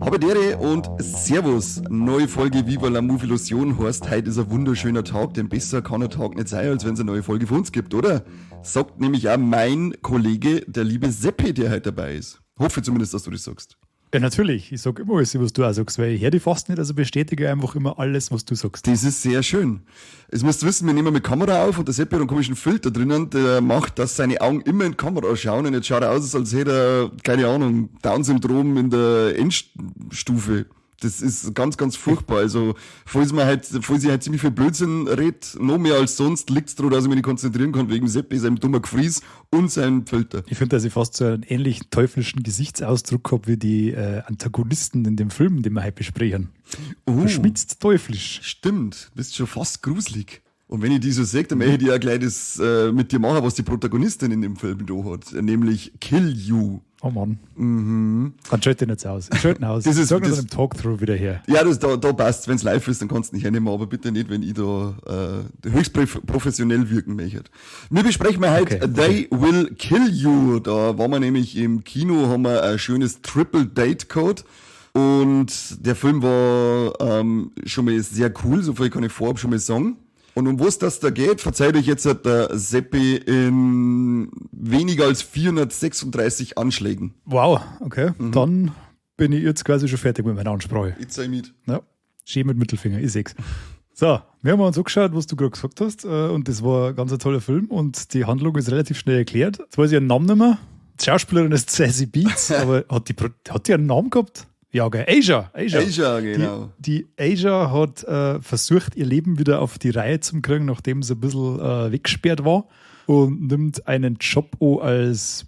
Habedere und Servus. Neue Folge Viva la Movilusion heißt, heute ist ein wunderschöner Tag, denn besser kann ein Tag nicht sein, als wenn es eine neue Folge von uns gibt, oder? Sagt nämlich auch mein Kollege, der liebe Seppi, der heute dabei ist. Hoffe zumindest, dass du das sagst. Ja, natürlich. Ich sag immer alles, was du auch sagst, weil ich höre dich fast nicht, also bestätige einfach immer alles, was du sagst. Das ist sehr schön. Es musst wissen, wir nehmen mit Kamera auf und der Seppi hat einen komischen Filter drinnen, der macht, dass seine Augen immer in die Kamera schauen und jetzt schaut er aus, als hätte er, keine Ahnung, Down-Syndrom in der Endstufe. Das ist ganz, ganz furchtbar. Also, falls ich halt ziemlich viel Blödsinn red, noch mehr als sonst, liegt's daran, dass ich mich nicht konzentrieren kann, wegen Seppi, seinem dummen Gefries und seinem Filter. Ich finde, dass ich fast so einen ähnlichen teuflischen Gesichtsausdruck habe wie die Antagonisten in dem Film, den wir heute besprechen. Verschmitzt teuflisch. Stimmt, bist schon fast gruselig. Und wenn ich die so sehe, dann möchte ich ja gleich das mit dir machen, was die Protagonistin in dem Film da hat, nämlich Kill You. Oh Mann. Dann schalt den jetzt aus. Ich schalte ihn aus. Das ist, Sag das im Talkthrough wieder her. Ja, das, da passt. Wenn's live ist, dann kannst du nicht hernehmen, aber bitte nicht, wenn ich da höchst professionell wirken möchte. Wir besprechen mal heute They Will Kill You. Da waren wir nämlich im Kino, haben wir ein schönes Triple Date gehabt. Und der Film war schon mal sehr cool, so viel kann ich vorab schon mal sagen. Und um was das da geht, verzeiht euch jetzt der Seppi in weniger als 436 Anschlägen. Wow, okay. Dann bin ich jetzt quasi schon fertig mit meiner Ansprache. Ich zeig mit. Ja, schön mit Mittelfinger, ich seh's. So, wir haben uns angeschaut, was du gerade gesagt hast. Und das war ein ganz toller Film und die Handlung ist relativ schnell erklärt. Jetzt weiß ich ihren Namen nicht mehr. Die Schauspielerin ist Zazie Beetz, aber hat die einen Namen gehabt? Ja, gell. Asia, Asia. Asia, genau. Die Asia hat versucht, ihr Leben wieder auf die Reihe zu kriegen, nachdem sie ein bisschen weggesperrt war. Und nimmt einen Job an als,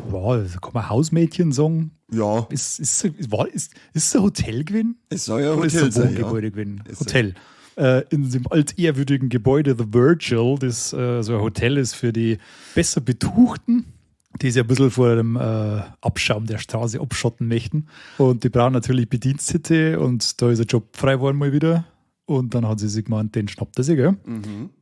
wow, kann man Hausmädchen sagen? Ja. Ist es ein Hotel gewesen? Es soll ja ein Oder ist Hotel es ein sein, ja. Wohngebäude gewesen? Es soll Hotel. In dem altehrwürdigen Gebäude The Virgil, das so ein Hotel ist für die besser Betuchten, die sich ein bisschen vor dem Abschaum der Straße abschotten möchten. Und die brauchen natürlich Bedienstete und da ist ein Job frei geworden mal wieder. Und dann hat sie sich gemeint, den schnappt er sich, gell?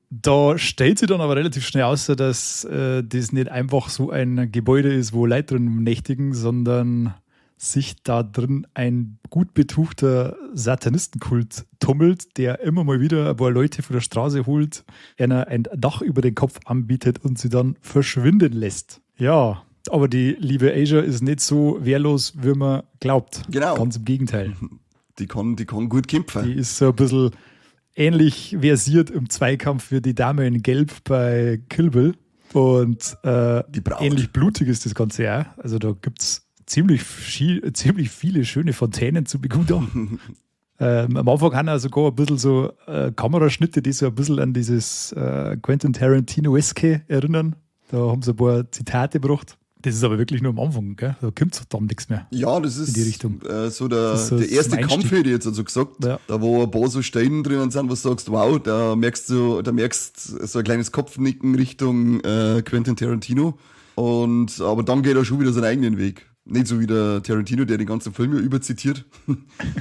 Da stellt sich dann aber relativ schnell aus, dass das nicht einfach so ein Gebäude ist, wo Leute drin nächtigen, sondern sich da drin ein gut betuchter Satanistenkult tummelt, der immer mal wieder ein paar Leute von der Straße holt, einer ein Dach über den Kopf anbietet und sie dann verschwinden lässt. Ja, aber die liebe Asia ist nicht so wehrlos, wie man glaubt. Ganz im Gegenteil. Die kann gut kämpfen. Die ist so ein bisschen ähnlich versiert im Zweikampf wie die Dame in Gelb bei Kill Bill. Und Die braucht. ähnlich blutig ist das Ganze auch. Also da gibt's ziemlich viele schöne Fontänen zu begutachten. Am Anfang haben wir sogar ein bisschen so Kameraschnitte, die so ein bisschen an dieses Quentin Tarantino-eske erinnern. Da haben sie ein paar Zitate gebracht. Das ist aber wirklich nur am Anfang, gell? Da kommt's verdammt nichts mehr. Ja, das ist in die Richtung. So Das ist so der erste zum Kampf, Einstieg. hätte ich jetzt also gesagt. Da wo ein paar so Steine drinnen sind, wo du sagst, wow, da merkst du, da merkst so ein kleines Kopfnicken Richtung Quentin Tarantino. Aber dann geht er schon wieder seinen eigenen Weg. Nicht so wie der Tarantino, der den ganzen Film ja überzitiert.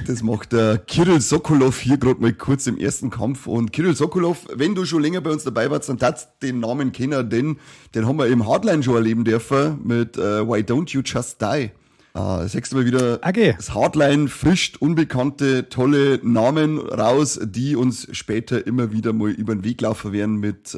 Das macht der Kirill Sokolov hier grad mal kurz im ersten Kampf. Und Kirill Sokolov, wenn du schon länger bei uns dabei warst, dann darfst du den Namen kennen, denn den haben wir im Hardline schon erleben dürfen mit Why Don't You Just Die? Das nächste Mal wieder Das Hardline frischt unbekannte, tolle Namen raus, die uns später immer wieder mal über den Weg laufen werden mit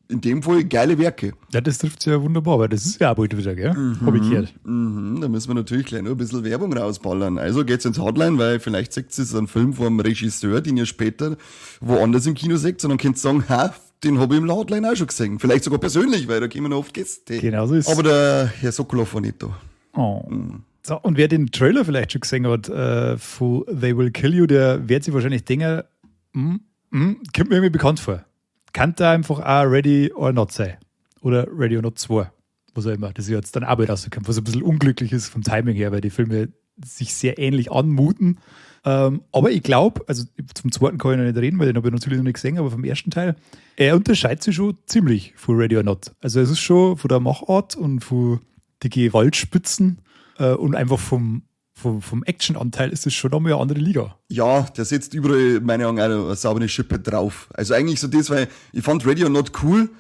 in dem Fall geile Werke. Ja, das trifft sich ja wunderbar, weil das ist ja auch bald wieder, gell? Hab ich gehört. Da müssen wir natürlich gleich noch ein bisschen Werbung rausballern. Also geht's ins Hardline, weil vielleicht seht ihr einen Film vom Regisseur, den ihr später woanders im Kino seht, sondern könnt sagen, ha, den hab ich im Hardline auch schon gesehen. Vielleicht sogar persönlich, weil da kommen noch oft Gäste. Genau so ist Aber der Herr Sokolov war nicht da. Oh. So, und wer den Trailer vielleicht schon gesehen hat von They Will Kill You, der wird sich wahrscheinlich denken, kommt mir irgendwie bekannt vor. Kann da einfach auch Ready or Not sein. Oder Ready or Not 2. Was auch immer. Das ist jetzt dann auch bald rausgekommen, was ein bisschen unglücklich ist vom Timing her, weil die Filme sich sehr ähnlich anmuten. Aber ich glaube, also zum zweiten kann ich noch nicht reden, weil den habe ich natürlich noch nicht gesehen, aber vom ersten Teil, er unterscheidet sich schon ziemlich von Ready or Not. Also es ist schon von der Machart und von die Gewaltspitzen und einfach vom Actionanteil ist es schon nochmal eine andere Liga. Ja, der setzt überall, meine Augen, eine saubere Schippe drauf. Also eigentlich so das, weil ich fand Ready or Not cool,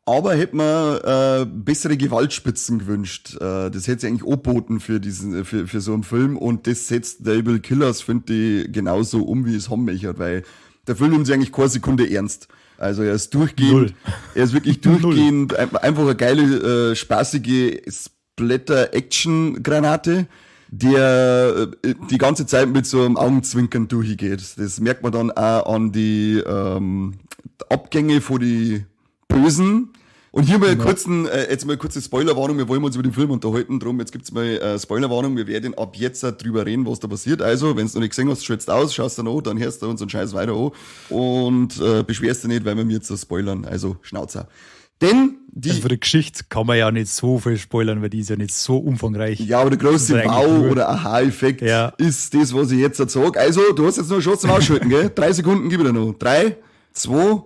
aber hätte man bessere Gewaltspitzen gewünscht. Das hätte sich eigentlich angeboten für diesen, für so einen Film und das setzt They Will Kill Us, finde ich, genauso um, wie es haben möchte, weil der Film nimmt sich eigentlich keine Sekunde ernst. Also er ist durchgehend, Null. Er ist wirklich durchgehend einfach eine geile, spaßige Splatter-Action-Granate, der die ganze Zeit mit so einem Augenzwinkern durchgeht. Das merkt man dann auch an die Abgänge von die Bösen. Und hier mal jetzt mal eine kurze Spoilerwarnung, wir wollen uns über den Film unterhalten, drum jetzt gibt's mal Spoilerwarnung, wir werden ab jetzt drüber reden, was da passiert. Also, wenn du noch nicht gesehen hast, schaltest aus, schaust dann an, dann hörst du unseren Scheiß weiter an und beschwerst dich nicht, weil wir mir jetzt so spoilern. Also, Schnauzer. Denn die. Also für die Geschichte kann man ja nicht so viel spoilern, weil die ist ja nicht so umfangreich. Ja, aber der große Wow- oder Aha-Effekt ist das, was ich jetzt sage. Also, du hast jetzt noch eine Chance zum Ausschalten, gell? 3 Sekunden gib ich dir noch. 3, 2,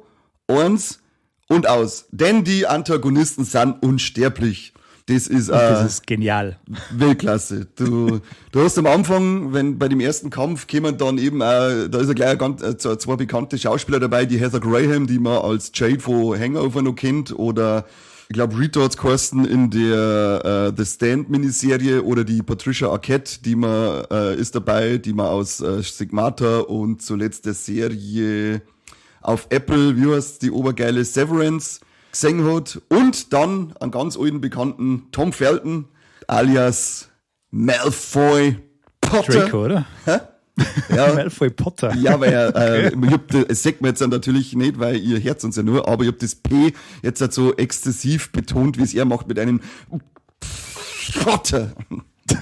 1 und aus. Denn die Antagonisten sind unsterblich. Das ist, das ist genial. Weltklasse. Du hast am Anfang, wenn bei dem ersten Kampf kämen dann eben auch, da ist ja gleich zwei bekannte Schauspieler dabei, die Heather Graham, die man als Jade von Hangover noch kennt, oder ich glaube Rita hat's geheißen in der The Stand Miniserie, oder die Patricia Arquette, die man ist dabei, die man aus Stigmata und zuletzt der Serie auf Apple, wie heißt die obergeile Severance, gesehen hat. Und dann einen ganz alten Bekannten, Tom Felton, alias Malfoy Potter. Draco, oder? Hä? Ja. Malfoy Potter. Ja, weil er, ich hab, das sagt man jetzt natürlich nicht, weil ihr hört uns ja nur, aber ich hab das P jetzt halt so exzessiv betont, wie es er macht mit einem Potter.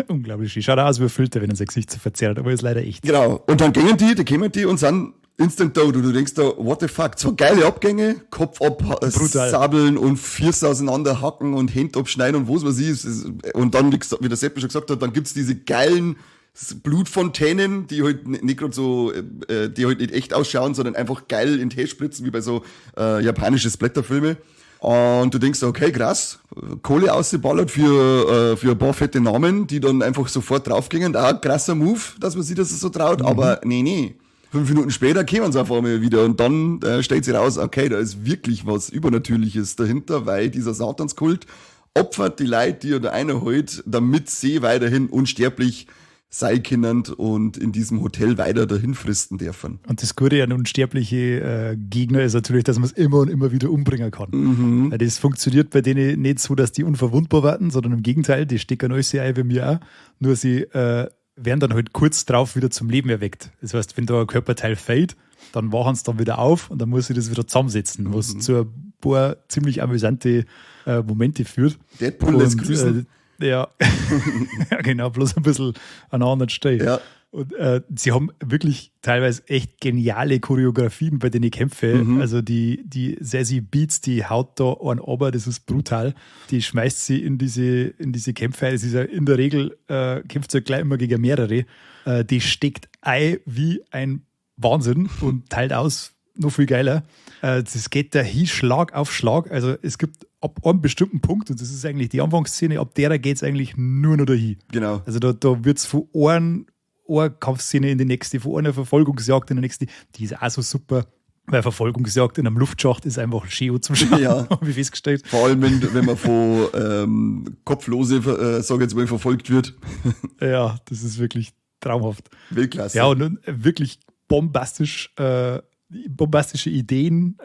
Unglaublich. Schaut aus wie ein Filter, wenn er sein Gesicht so verzerrt, aber ist leider echt. Genau. Und dann gingen die, da kommen die und sind instant tot. Und du denkst da, what the fuck? Zwei geile Abgänge, Kopf ab, sabeln und Füße auseinanderhacken und Hände abschneiden und was weiß ich. Und dann, wie der Seppi schon gesagt hat, dann gibt's diese geilen Blutfontänen, die halt nicht grad so, die halt nicht echt ausschauen, sondern einfach geil in Tee spritzen, wie bei so japanischen Splatterfilme. Und du denkst, okay, krass, Kohle ausgeballert für ein paar fette Namen, die dann einfach sofort draufgingen. Ah, krasser Move, dass man sich das so traut, aber nee, nee. 5 Minuten später kämen sie auf einmal wieder und dann stellt sich raus, okay, da ist wirklich was Übernatürliches dahinter, weil dieser Satanskult opfert die Leute, die er da reinholt, damit sie weiterhin unsterblich sein können und in diesem Hotel weiter dahin fristen dürfen. Und das Gute an unsterbliche Gegner ist natürlich, dass man es immer und immer wieder umbringen kann. Weil das funktioniert bei denen nicht so, dass die unverwundbar werden, sondern im Gegenteil, die stecken alles ein wie mir auch. Nur sie werden dann halt kurz drauf wieder zum Leben erweckt. Das heißt, wenn da ein Körperteil fällt, dann wachen sie dann wieder auf und dann muss sie das wieder zusammensetzen, was zu ein paar ziemlich amüsante Momente führt. Deadpool lässt grüßen. Ja. Ja, genau, bloß ein bisschen an einer anderen Stelle. Und sie haben wirklich teilweise echt geniale Choreografien bei den Kämpfen. Also die Zazie Beetz, die haut da einen runter, das ist brutal. Die schmeißt sie in diese Kämpfe. Es ist ja in der Regel, kämpft sie gleich immer gegen mehrere. Die steckt ein wie ein Wahnsinn und teilt aus noch viel geiler. Das geht da hin Schlag auf Schlag. Also es gibt ab einem bestimmten Punkt, und das ist eigentlich die Anfangsszene, ab der geht's eigentlich nur noch dahin. Also da wird's von einer Kampfszene in die nächste, von einer Verfolgungsjagd in die nächste. Die ist auch so super, weil Verfolgungsjagd in einem Luftschacht ist einfach schön zum Schauen, hab ich festgestellt. Vor allem, wenn man von Kopflose, sag ich jetzt mal, verfolgt wird. Ja, das ist wirklich traumhaft. Weltklasse. Ja, und wirklich bombastische Ideen.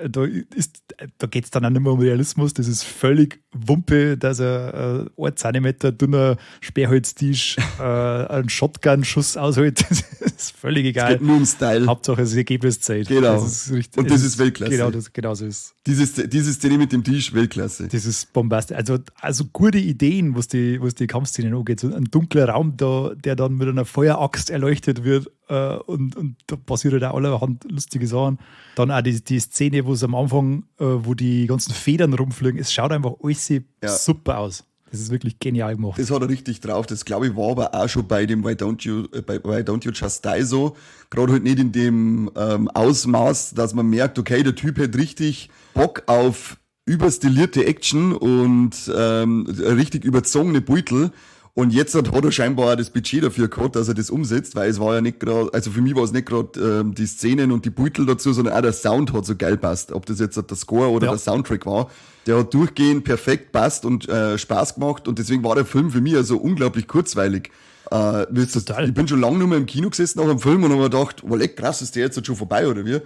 Da geht's dann auch nicht mehr um Realismus. Das ist völlig Wumpe, dass er 1 Zentimeter dünner Sperrholztisch einen Shotgun-Schuss aushält. Das ist völlig egal. Es geht nur um Style. Hauptsache das Ergebnis zählt. Genau. Das ist richtig, und das es ist Weltklasse. Genau, das, genau so ist. Diese Szene mit dem Tisch, Weltklasse. Das ist bombastisch. Also gute Ideen, was die Kampfszenen angeht. So ein dunkler Raum, da, der dann mit einer Feueraxt erleuchtet wird und da passiert halt auch allerhand lustige Sachen. Dann auch die Szene, wo es am Anfang, wo die ganzen Federn rumfliegen, es schaut einfach alles super aus. Das ist wirklich genial gemacht. Das hat er richtig drauf. Das, glaube ich, war aber auch schon bei dem Why Don't You Just Die so. Gerade halt nicht in dem Ausmaß, dass man merkt, okay, der Typ hat richtig Bock auf überstilierte Action und richtig überzogene Beutel. Und jetzt hat er scheinbar auch das Budget dafür gehabt, dass er das umsetzt, weil es war ja nicht gerade, also für mich war es nicht gerade die Szenen und die Beutel dazu, sondern auch der Sound hat so geil passt. Ob das jetzt der Score oder der Soundtrack war, der hat durchgehend perfekt passt und Spaß gemacht und deswegen war der Film für mich also unglaublich kurzweilig. Total. Ich bin schon lange nicht mehr im Kino gesessen nach einem Film und habe mir gedacht, oh, leck, krass, ist der jetzt schon vorbei oder wie?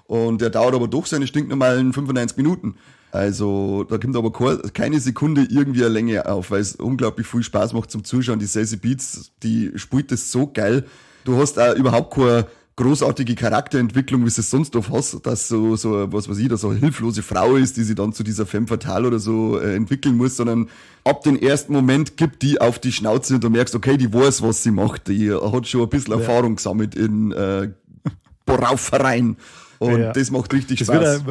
Und der dauert aber doch seine stinknormalen 95 Minuten. Also da kommt aber keine Sekunde irgendwie eine Länge auf, weil es unglaublich viel Spaß macht zum Zuschauen. Die Zazie Beetz, die spielt das so geil. Du hast auch überhaupt keine großartige Charakterentwicklung, wie du es sonst oft hast, dass so, was weiß ich, dass so eine hilflose Frau ist, die sich dann zu dieser Femme fatale oder so entwickeln muss, sondern ab dem ersten Moment gibt die auf die Schnauze und du merkst, okay, die weiß, was sie macht. Die hat schon ein bisschen Erfahrung gesammelt in Raufereien. Und das macht richtig Spaß.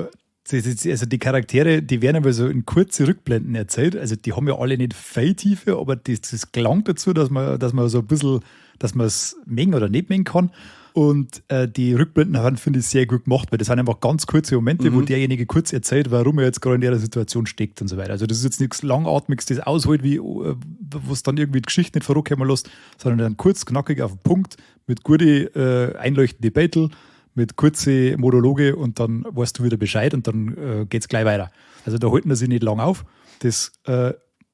Also die Charaktere, die werden aber so in kurze Rückblenden erzählt. Also die haben ja alle nicht viel Tiefe, aber das gelangt dazu, dass man so ein bisschen, dass man es mengen oder nicht mengen kann. Und die Rückblenden finde ich sehr gut gemacht, weil das sind einfach ganz kurze Momente, wo derjenige kurz erzählt, warum er jetzt gerade in der Situation steckt und so weiter. Also das ist jetzt nichts Langatmiges, das ausholt, wie wo es dann irgendwie die Geschichte nicht verrückt lässt, sondern dann kurz, knackig auf den Punkt mit gute einleuchtende Battle, mit kurze Monologe und dann weißt du wieder Bescheid und dann geht's gleich weiter. Also da halten sie nicht lang auf. Das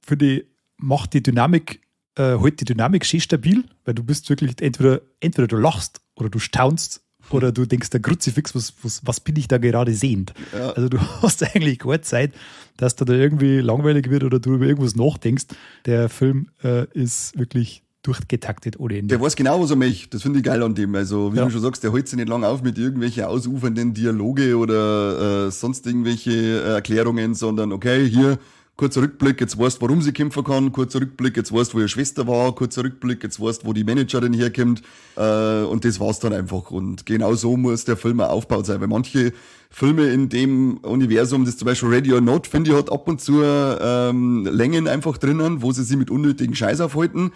finde ich, macht die Dynamik, hält die Dynamik schön stabil, weil du bist wirklich entweder du lachst oder du staunst oder du denkst, der Kruzifix, was bin ich da gerade sehend? Ja. Also du hast eigentlich keine Zeit, dass da irgendwie langweilig wird oder du über irgendwas nachdenkst. Der Film ist wirklich durchgetaktet ohne Ende. Der weiß genau, was er möchte. Das finde ich geil an dem. Also, wie du schon sagst, der hält sich nicht lange auf mit irgendwelchen ausufernden Dialoge oder sonst irgendwelche Erklärungen, sondern okay, hier, kurzer Rückblick, jetzt weißt, warum sie kämpfen kann, kurzer Rückblick, jetzt weißt, wo ihre Schwester war, kurzer Rückblick, jetzt weißt, wo die Managerin herkommt, und das war's dann einfach. Und genau so muss der Film auch aufgebaut sein, weil manche Filme in dem Universum, das zum Beispiel Ready or Not, finde ich, hat ab und zu Längen einfach drinnen, wo sie sich mit unnötigen Scheiß aufhalten.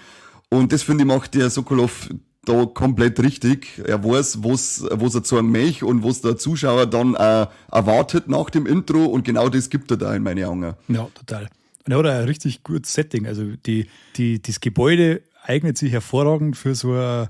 Und das, finde ich, macht der Sokoloff da komplett richtig. Er weiß, was er zeigen möchte und was der Zuschauer dann erwartet nach dem Intro und genau das gibt er da in meine Augen. Ja, total. Und er hat ein richtig gutes Setting. Also das Gebäude eignet sich hervorragend für so eine,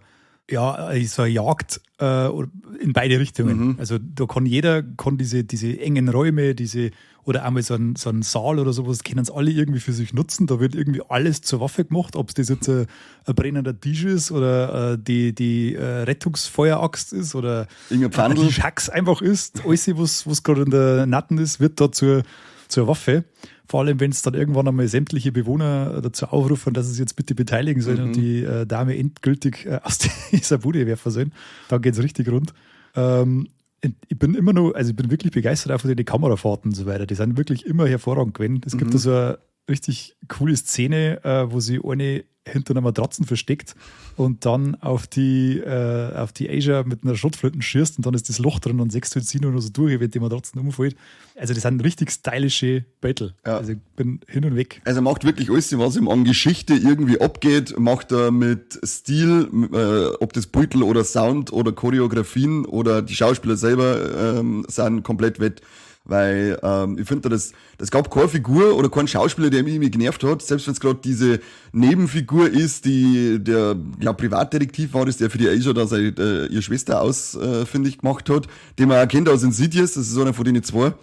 so eine Jagd in beide Richtungen. Also da kann jeder diese engen Räume, diese oder einmal so einen Saal oder sowas, können es alle irgendwie für sich nutzen. Da wird irgendwie alles zur Waffe gemacht, ob es das jetzt ein brennender Tisch ist oder die Rettungsfeueraxt ist oder die Schacks einfach ist. Alles, was gerade in der Natten ist, wird da zur Waffe. Vor allem, wenn es dann irgendwann einmal sämtliche Bewohner dazu aufrufen, dass sie sich jetzt bitte beteiligen sollen und die Dame endgültig aus dieser Bude werfen sollen. Dann geht es richtig rund. Ich bin immer noch, also ich bin wirklich begeistert auch von den Kamerafahrten und so weiter. Die sind wirklich immer hervorragend gewesen. Es gibt da so eine richtig coole Szene, wo sie eine hinter einer Matratzen versteckt und dann auf die Asia mit einer Schrotflinte schießt und dann ist das Loch drin und sechst du sie nur noch so durch, wenn die Matratzen umfällt. Also das sind richtig stylische Battle. Ja. Also ich bin hin und weg. Also er macht wirklich alles, was ihm an Geschichte irgendwie abgeht, macht er mit Stil, ob das Beutel oder Sound oder Choreografien oder die Schauspieler selber sind komplett wett. Weil ich finde, das gab keine Figur oder keinen Schauspieler, der mich irgendwie genervt hat, selbst wenn es gerade diese Nebenfigur ist, die der Privatdetektiv war, das der für die Asia da seine, ihre Schwester ausfindig gemacht hat, den man erkennt aus Insidious, das ist einer von denen zwei,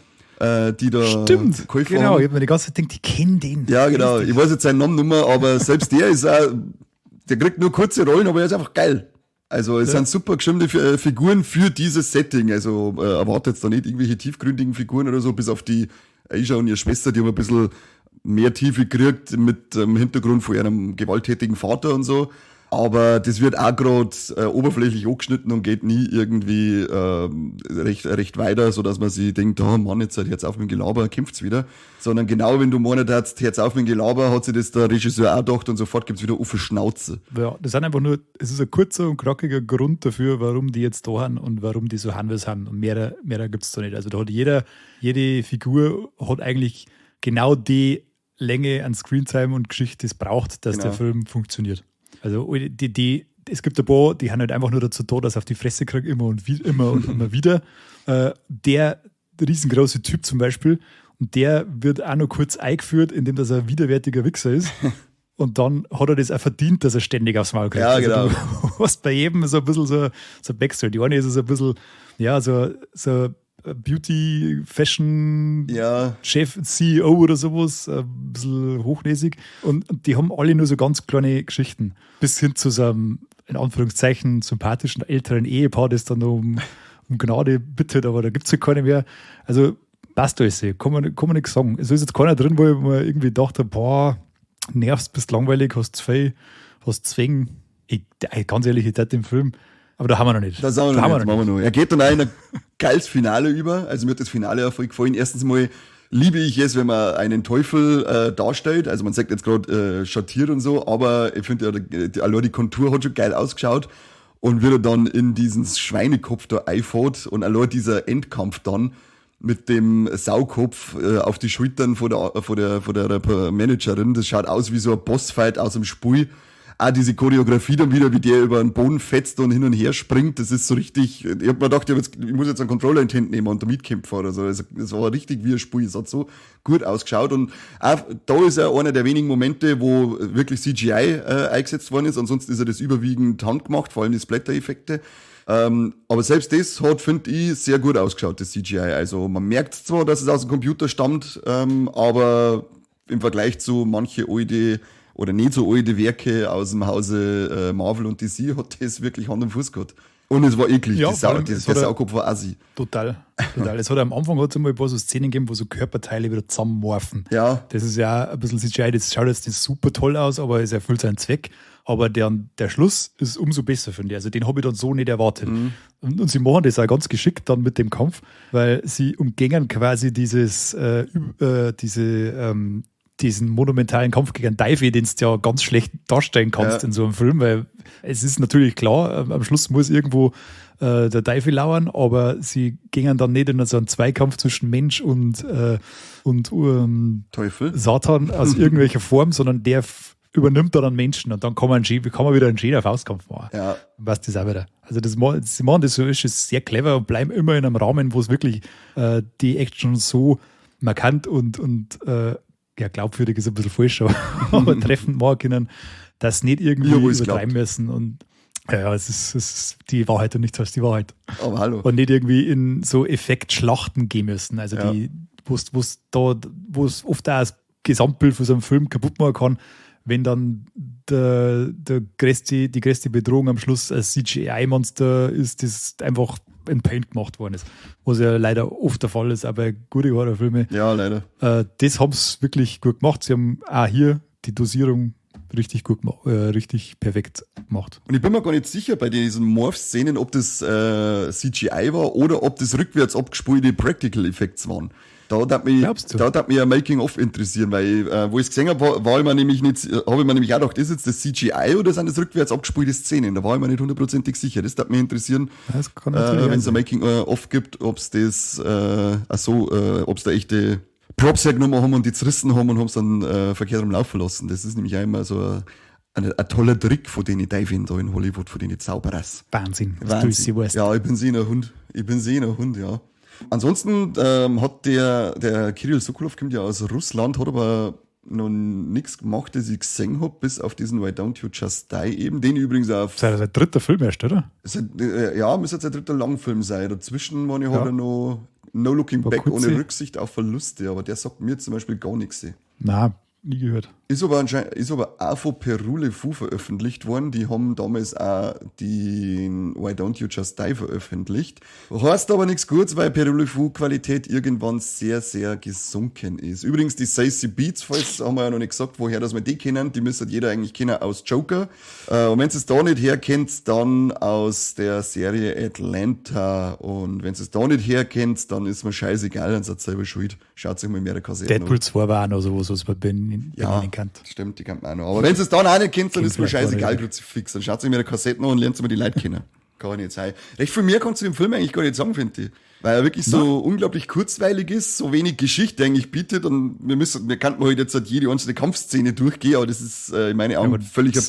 die da Stimmt, genau, haben. Ich hab mir die ganze Zeit gedacht, die kennen den. Ja, genau, ich weiß jetzt seinen Namen nicht mehr, aber selbst der ist auch, der kriegt nur kurze Rollen, aber er ist einfach geil. Also es sind super geschriebene Figuren für dieses Setting. Also erwartet da nicht irgendwelche tiefgründigen Figuren oder so, bis auf die Asia und ihre Schwester, die haben ein bisschen mehr Tiefe gekriegt mit dem Hintergrund von ihrem gewalttätigen Vater und so. Aber das wird auch gerade oberflächlich angeschnitten und geht nie irgendwie recht weiter, sodass man sich denkt, oh Mann, jetzt hört's auf mit dem Gelaber, kämpft's wieder. Sondern genau, wenn du meinst, hört's auf mit dem Gelaber, hat sich das der Regisseur auch gedacht und sofort gibt's wieder auf die Schnauze. Ja, das sind einfach nur, es ist ein kurzer und knackiger Grund dafür, warum die jetzt da sind und warum die so haben, wie sie sind. Und mehr gibt's da nicht. Also da hat jede Figur hat eigentlich genau die Länge an Screentime und Geschichte es braucht, dass der Film funktioniert. Also es gibt ein paar, die haben halt einfach nur dazu da, dass sie auf die Fresse kriegen, immer und immer und immer wieder. Der riesengroße Typ zum Beispiel, und der wird auch noch kurz eingeführt, indem dass er ein widerwärtiger Wichser ist. Und dann hat er das auch verdient, dass er ständig aufs Maul kriegt. Ja, genau. Also du hast bei jedem so ein bisschen so ein Backstory. Die eine ist so ein bisschen, ja, so Beauty, Fashion, Chef, CEO oder sowas, ein bisschen hochnäsig. Und die haben alle nur so ganz kleine Geschichten. Bis hin zu so einem, in Anführungszeichen, sympathischen älteren Ehepaar, das dann um Gnade bittet, aber da gibt's ja keine mehr. Also passt alles, kann man nichts sagen. Es ist jetzt keiner drin, wo ich mir irgendwie dachte, boah, nervst, bist langweilig, hast zu viel, hast Zwänge. Ganz ehrlich, ich dachte im Film, aber da haben wir noch nicht. Das haben wir noch nicht, machen wir noch. Er geht dann auch in ein geiles Finale über. Also mir hat das Finale auch voll gefallen. Erstens mal liebe ich es, wenn man einen Teufel darstellt. Also man sagt jetzt gerade schattiert und so, aber ich finde ja, allein die Kontur hat schon geil ausgeschaut. Und wird er dann in diesen Schweinekopf da einfährt und allein dieser Endkampf dann mit dem Saukopf auf die Schultern von der Managerin, das schaut aus wie so ein Bossfight aus dem Spiel. Auch diese Choreografie dann wieder, wie der über den Boden fetzt und hin und her springt, das ist so richtig, ich hab mir gedacht, ich muss jetzt einen Controller in die Hände nehmen und da mitkämpfen oder so. Also, das war richtig wie ein Spiel, es hat so gut ausgeschaut und auch da ist ja einer der wenigen Momente, wo wirklich CGI eingesetzt worden ist, ansonsten ist ja das überwiegend handgemacht, vor allem die Splatter-Effekte. Aber selbst das hat, finde ich, sehr gut ausgeschaut, das CGI. Also man merkt zwar, dass es aus dem Computer stammt, aber im Vergleich zu manche alte oder nicht so alte Werke aus dem Hause Marvel und DC hat das wirklich Hand und Fuß gehabt. Und es war eklig, ja, der Saukopf war assi. Total, total. Es hat am Anfang hat's einmal ein paar so Szenen gegeben, wo so Körperteile wieder zusammenmorphen. Ja. Das ist ja ein bisschen CGI, das schaut jetzt nicht super toll aus, aber es erfüllt seinen Zweck. Aber der Schluss ist umso besser, finde ich. Also den habe ich dann so nicht erwartet. Mhm. Und sie machen das auch ganz geschickt dann mit dem Kampf, weil sie umgängen quasi diesen monumentalen Kampf gegen Teufel, den du ja ganz schlecht darstellen kannst in so einem Film, weil es ist natürlich klar, am Schluss muss irgendwo der Teufel lauern, aber sie gingen dann nicht in so einen Zweikampf zwischen Mensch und Teufel. Satan aus irgendwelcher Form, sondern der übernimmt dann einen Menschen und dann kann man wieder einen schönen Faustkampf machen. Ja. Passt das auch wieder. Also sie machen das so, ist sehr clever und bleiben immer in einem Rahmen, wo es wirklich die Action so markant und ja, glaubwürdig ist ein bisschen falsch, aber treffend machen können, dass nicht irgendwie übertreiben müssen. Und ja, es ist die Wahrheit und nichts als die Wahrheit. Aber hallo. Und nicht irgendwie in so Effektschlachten gehen müssen. Also die, wo es oft auch das Gesamtbild von so einem Film kaputt machen kann, wenn dann die größte Bedrohung am Schluss ein CGI-Monster ist, das einfach in Paint gemacht worden ist. Was ja leider oft der Fall ist, auch bei guten Horrorfilmen. Ja, leider. Das haben sie wirklich gut gemacht. Sie haben auch hier die Dosierung richtig gut gemacht, richtig perfekt gemacht. Und ich bin mir gar nicht sicher bei diesen Morph-Szenen, ob das CGI war oder ob das rückwärts abgespulte Practical Effects waren. Da hat mich, ein Making-of interessieren, weil wo ich es gesehen habe, war ich mir nämlich nicht, habe ich mir nämlich auch gedacht, ist jetzt das CGI oder sind das rückwärts abgespulte Szenen? Da war ich mir nicht hundertprozentig sicher. Das würde mich interessieren, wenn es ein Making-of gibt, ob es das ob es da echte Props hergenommen haben und die zerrissen haben und haben es dann verkehrt rumlaufen lassen. Das ist nämlich auch immer so ein toller Trick von denen Teufeln da in Hollywood, von denen Zauberers. Wahnsinn. Wahnsinn. Du weißt. Ja, ich bin eh ein Hund. Ich bin eh ein Hund, ja. Ansonsten hat der Kirill Sokolov kommt ja aus Russland, hat aber noch nichts gemacht, das ich gesehen habe, bis auf diesen Why Don't You Just Die eben, den übrigens auch... Das ist sein dritter Film erst, oder? Ja, müsste jetzt sein dritter Langfilm sein. Dazwischen meine ich, hat er noch No Looking Back ohne Rücksicht auf Verluste, aber der sagt mir zum Beispiel gar nichts. Nein, nie gehört. Ist aber auch von Pierrot Le Fou veröffentlicht worden. Die haben damals auch den Why Don't You Just Die veröffentlicht. Heißt aber nichts Gutes, weil Pierrot Le Fou Qualität irgendwann sehr, sehr gesunken ist. Übrigens, die Zazie Beetz, falls haben wir ja noch nicht gesagt, woher das wir die kennen, die müsste jeder eigentlich kennen aus Joker. Und wenn es da nicht herkennt, dann aus der Serie Atlanta. Und wenn es da nicht herkennt, dann ist mir scheißegal, dann seid ihr selber schuld. Schaut sich mal mehr Kassetten an. Deadpool 2 war auch noch sowas, was man benennen kann. Stimmt, die kennt man auch noch. Aber wenn es dann auch nicht kennt, dann ist mir scheißegal, Kruzifix. Dann schaut sich mir die Kassetten an und lernt mal die Leute kennen. Kann nicht sein. Recht viel mehr kannst du dem Film eigentlich gar nicht sagen, finde ich. Weil er wirklich so unglaublich kurzweilig ist, so wenig Geschichte eigentlich bietet und wir könnten halt jetzt halt jede einzelne Kampfszene durchgehen, aber das ist in meinen Augen völliger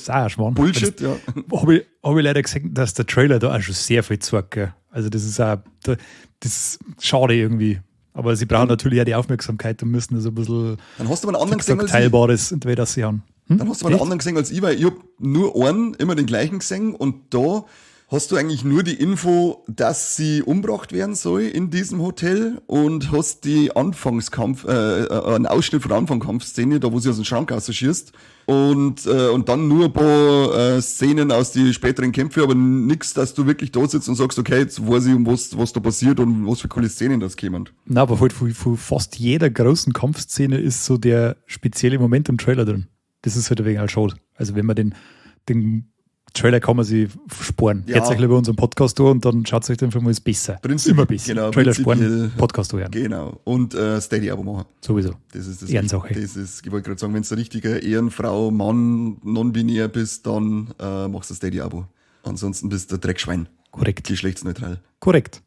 Bullshit. Ja. Habe ich, hab ich leider gesehen, dass der Trailer da auch schon sehr viel zeigt. Gell? Also das ist auch, das ist schade irgendwie. Aber sie brauchen natürlich auch die Aufmerksamkeit und müssen das ein bisschen Dann hast du aber einen anderen gesehen als Teilbares entweder sie haben. Hm? Dann hast du aber einen anderen gesehen als ich, weil ich hab nur einen, immer den gleichen gesehen und da hast du eigentlich nur die Info, dass sie umgebracht werden soll in diesem Hotel und hast die Anfangskampf, einen Ausschnitt von der Anfangskampfszene, da wo sie aus dem Schrank rausschießt und dann nur ein paar Szenen aus die späteren Kämpfe, aber nix, dass du wirklich da sitzt und sagst, okay, jetzt weiß ich, um was da passiert und was für coole Szenen das kämen. Na, aber halt von fast jeder großen Kampfszene ist so der spezielle Moment im Trailer drin. Das ist halt ein wenig halt schade. Also wenn man den Trailer kann man sich sparen. Ja. Hört euch lieber unseren Podcast an und dann schaut euch den Film, ist besser. Immer besser. Genau, Trailer sparen, Podcast hören. Genau. Und Steady-Abo machen. Sowieso. Das ist das. Ehrensache. Das ist, ich wollte gerade sagen, wenn du eine richtige Ehrenfrau, Mann, non-binär bist, dann machst du Steady-Abo. Ansonsten bist du ein Dreckschwein. Korrekt. Geschlechtsneutral. Korrekt.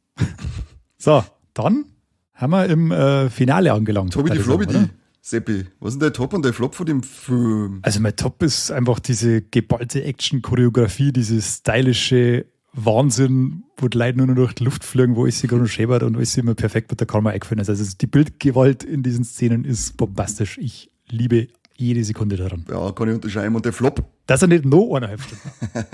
So, dann haben wir im Finale angelangt. Tobi die Flobidi. Seppi, was ist denn der Top und der Flop von dem Film? Also mein Top ist einfach diese geballte Action-Choreografie, dieses stylische Wahnsinn, wo die Leute nur noch durch die Luft fliegen, wo alles sich gerade schäbert und alles immer perfekt mit der Kamera eingefallen ist. Also die Bildgewalt in diesen Szenen ist bombastisch. Ich liebe jede Sekunde daran. Ja, kann ich unterschreiben. Und der Flop? Dass er nicht noch 1,5 Stunden.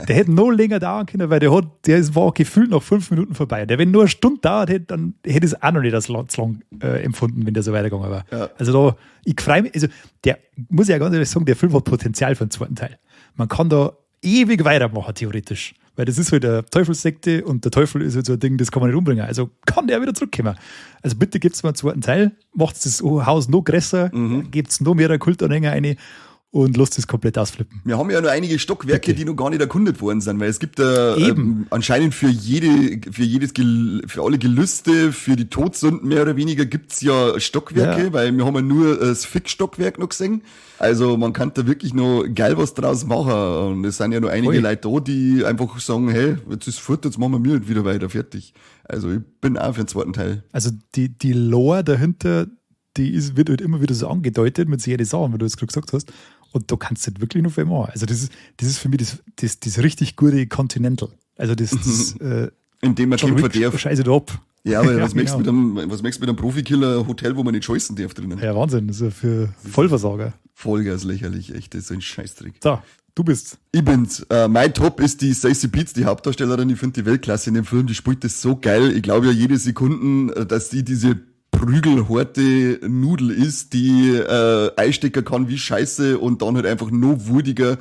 Der hätte noch länger dauern können, weil der war gefühlt nach 5 Minuten vorbei. Der, wenn nur eine Stunde dauert hätte, dann hätte es auch noch nicht als lang empfunden, wenn der so weitergegangen war. Ja. Also da, ich freue mich, also der, muss ich ja ganz ehrlich sagen, der Film hat Potenzial für den zweiten Teil. Man kann da ewig weitermachen, theoretisch. Weil das ist halt eine Teufelssekte und der Teufel ist halt so ein Ding, das kann man nicht umbringen. Also kann der wieder zurückkommen. Also bitte gebt es mal einen zweiten Teil, macht das Haus noch größer, gebt es noch mehr Kultanhänger rein und lasst es komplett ausflippen. Wir haben ja noch einige Stockwerke, die noch gar nicht erkundet worden sind, weil es gibt da anscheinend für alle Gelüste, für die Todsünden mehr oder weniger gibt's ja Stockwerke, weil wir haben ja nur das Fix-Stockwerk noch gesehen. Also man kann da wirklich noch geil was draus machen. Und es sind ja noch einige Leute da, die einfach sagen, hey, jetzt ist fort, jetzt machen wir mir wieder weiter, fertig. Also ich bin auch für den zweiten Teil. Also die Lore dahinter, die wird halt immer wieder so angedeutet mit solchen Sachen, wie du jetzt gerade gesagt hast. Und da kannst du halt wirklich noch viel machen. Also das ist für mich das richtig gute Continental. Also das in dem man kämpfen darf. Scheiße da ab. Ja, aber was möchtest du mit einem Profikiller-Hotel, wo man nicht scheißen darf drinnen? Ja, Wahnsinn. Das ist ja für Vollversager. Vollgas lächerlich, echt. Das ist so ein Scheißdreck. So, du bist. Ich bin's. Mein Top ist die Zazie Beetz, die Hauptdarstellerin. Ich finde die Weltklasse in dem Film. Die spielt das so geil. Ich glaube ja jede Sekunde, dass sie diese prügelharte Nudel ist, die einstecken kann wie Scheiße und dann halt einfach noch wurdiger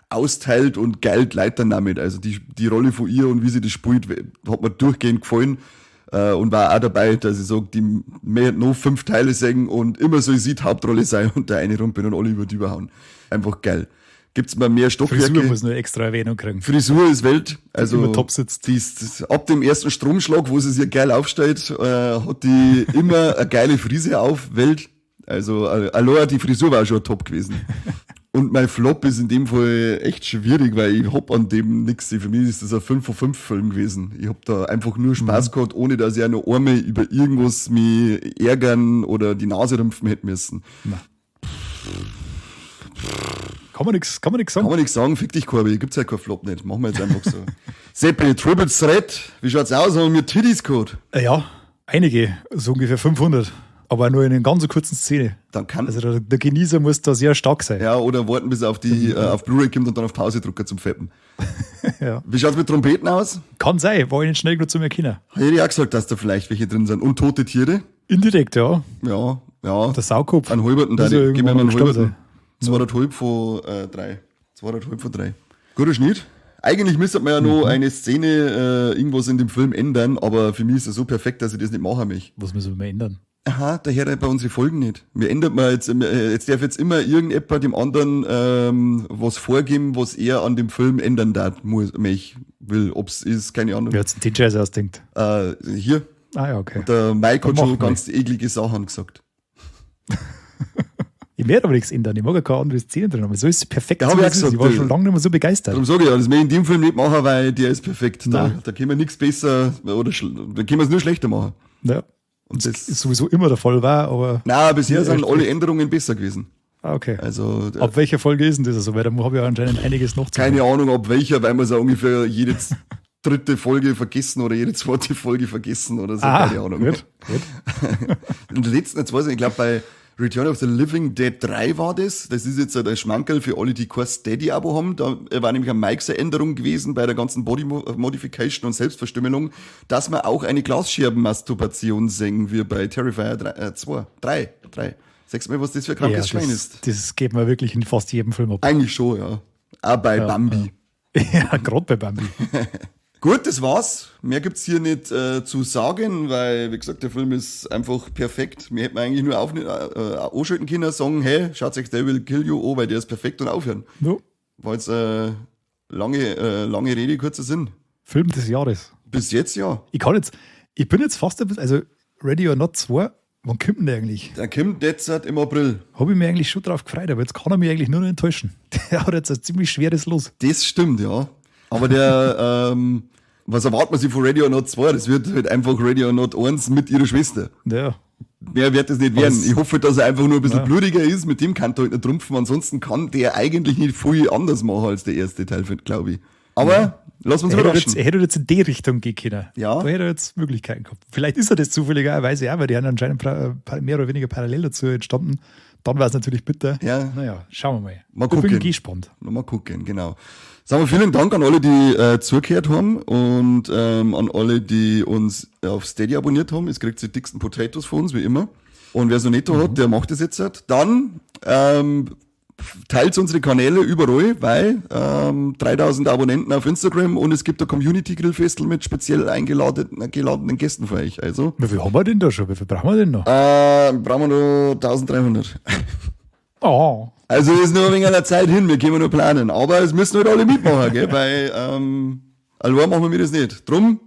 austeilt und geil leitet dann damit. Also die Rolle von ihr und wie sie das spielt, hat mir durchgehend gefallen und war auch dabei, dass ich sage, die möchte noch 5 Teile sehen und immer so sie die Hauptrolle sein und der eine rumpeln und alle über die überhauen. Einfach geil. Gibt's mal mehr Stockwerke. Frisur muss nur extra Erwähnung kriegen. Frisur ist Welt. Also immer top sitzt. Die ist, ab dem ersten Stromschlag, wo sie sich geil aufstellt, hat die immer eine geile Frise auf, Welt. Also allein die Frisur war schon top gewesen. Und mein Flop ist in dem Fall echt schwierig, weil ich hab an dem nix. Für mich ist das ein 5 von 5 Film gewesen. Ich hab da einfach nur Spaß gehabt, ohne dass ich auch noch einmal über irgendwas mich ärgern oder die Nase rümpfen hätte müssen. Na. Kann man nix sagen. Kann man nix sagen, fick dich, Corby. Gibt's ja keinen Flop nicht. Machen wir jetzt einfach so. Seppi, Triple Threat. Wie schaut's aus? Haben wir Titties gehabt? Ja, einige. So ungefähr 500. Aber nur in einer ganz kurzen Szene. Dann kann also der Genießer muss da sehr stark sein. Ja, oder warten, bis er auf die auf Blu-ray kommt und dann auf Pause drücken zum Feppen. Ja. Wie schaut's mit Trompeten aus? Kann sein, war ich nicht schnell genug zu mir erkennen. Hätte ich auch gesagt, dass da vielleicht welche drin sind. Und tote Tiere? Indirekt, ja. Ja, ja. Der Saukopf. Ein Halberten, da gib mir mal einen Halberten. 2,5 von 3. 2,5 von 3. Guter Schnitt. Eigentlich müsste man ja noch eine Szene irgendwas in dem Film ändern, aber für mich ist es so perfekt, dass ich das nicht machen möchte. Was müssen wir ändern? Aha, da hört er bei unsere Folgen nicht. Wir ändern mal jetzt, jetzt darf jetzt immer irgendjemand dem anderen was vorgeben, was er an dem Film ändern darf, muss, mich will, ob's ist, keine Ahnung. Wer hat's den Scheiß ausdenkt? Hier. Ah ja, okay. Der Mike hat schon ganz eklige Sachen gesagt. Ich Ich werde aber nichts ändern. Ich mag ja keine andere Szene drin haben. So ist es perfekt. Ja, so hab ich wie es auch ist. Ich gesagt, war du- schon lange nicht mehr so begeistert. Darum sage ich ja, das möchte ich in dem Film nicht machen, weil der ist perfekt. Da, Nein. da können wir nichts besser, oder da können wir es nur schlechter machen. Ja. Und das, Ist sowieso immer der Fall war, aber na, bisher sind alle Änderungen besser gewesen. ah, okay. Also, Ab welcher Folge ist denn das so? Weil da habe ich ja anscheinend einiges noch zu keine Ahnung, ab welcher, weil wir es auch ungefähr jede dritte Folge vergessen oder jede zweite Folge vergessen oder so, Ah, keine Ahnung. Gut, gut. In der letzten, jetzt weiß ich, ich glaube bei Return of the Living Dead 3 war das. Das ist jetzt ein Schmankerl für alle, die kein Steady-Abo haben. Da war nämlich eine Mike's Änderung gewesen bei der ganzen Body Modification und Selbstverstümmelung, dass wir auch eine Glasscherben-Masturbation sehen, wie bei Terrifier 3, 2, 3, 3. Sagst du mir, was das für ein krankes Ja, Schwein das, ist? das geht mir wirklich in fast jedem Film ab. Eigentlich schon, ja. Auch bei Bambi. Ja, gerade bei Bambi. Gut, das war's. Mehr gibt's hier nicht zu sagen, weil, wie gesagt, der Film ist einfach perfekt. Mir hätte man eigentlich nur anschalten können, sagen, hey, schaut euch They Will Kill You an, weil der ist perfekt und aufhören. No. War jetzt lange Rede, kurzer Sinn. Film des Jahres. Bis jetzt ja. Ich bin jetzt fast ein bisschen, also Ready or Not 2, wann kommt denn der eigentlich? Der kommt jetzt halt im April. Habe ich mich eigentlich schon drauf gefreut, aber jetzt kann er mich eigentlich nur noch enttäuschen. Der hat jetzt ein ziemlich schweres Los. Das stimmt, ja. Aber der, was erwartet man sich von Ready or Not 2? Das wird halt einfach Ready or Not 1 mit ihrer Schwester. Ja. Mehr wird es nicht werden. Was? Ich hoffe, dass er einfach nur ein bisschen Ja. blutiger ist. Mit dem kann er halt nicht trumpfen. Ansonsten kann der eigentlich nicht viel anders machen als der erste Teil, glaube ich. Aber lass uns Er hätte, überraschen. jetzt, er hätte jetzt in die Richtung gehen können. Ja. Da hätte er jetzt Möglichkeiten gehabt. Vielleicht ist er das zufällig auch, weiß ich auch, weil die haben anscheinend mehr oder weniger parallel dazu entstanden. Dann war es natürlich bitter. Ja. Naja, schauen wir mal. Mal Ich bin gucken. gespannt. Noch mal gucken, genau. Sagen wir vielen Dank an alle, die zugehört haben und an alle, die uns auf Steady abonniert haben. Es kriegt die dicksten Potatoes von uns, wie immer. Und wer so netto hat, der macht das jetzt halt. Dann teilt unsere Kanäle überall, weil 3000 Abonnenten auf Instagram und es gibt ein Community Grillfestival mit speziell eingeladenen geladenen Gästen für euch. Also Wie viel haben wir denn da schon? Wie viel brauchen wir denn noch? brauchen wir nur 1300. Oh. Also ist nur wegen einer Zeit hin, wir können nur planen. Aber es müssen halt alle mitmachen, gell? Weil allein machen wir das nicht. Drum,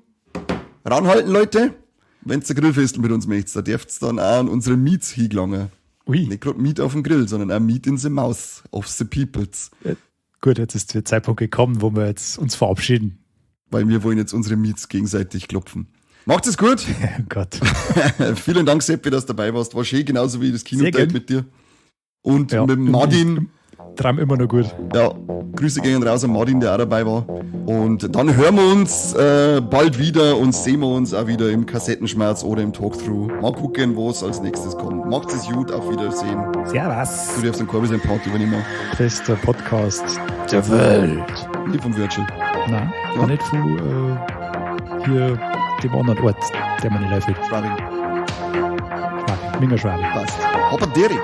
ranhalten, Leute. Wenn's der Grillfestel mit uns möchtet, da dürft's dann auch an unsere Meats hingelangen. Ui. Nicht gerade Meat auf dem Grill, sondern auch Meat in the Mouth of the Peoples. Gut, jetzt ist der Zeitpunkt gekommen, wo wir jetzt uns verabschieden. Weil wir wollen jetzt unsere Meats gegenseitig klopfen. Macht es gut. Oh Gott. Vielen Dank, Seppi, dass du dabei warst. War schön, genauso wie das Sehr Kino gern. mit dir. Und Ja. mit dem Martin. Tram immer noch gut. Ja, Grüße gehen raus an Martin, der auch dabei war. Und dann hören wir uns bald wieder und sehen wir uns auch wieder im Kassettenschmerz oder im Talkthrough. Mal gucken, was als nächstes kommt. Macht's es gut, auf Wiedersehen. Servus. Du darfst den Corby seinen Part übernehmen. Bester Podcast der Welt. Nicht vom Virgil. Nein, Ja. nicht von hier dem anderen Ort, der mir nicht einfällt. Schwabing. Schwabing. Minga Schwabing. Passt. Hopperderi.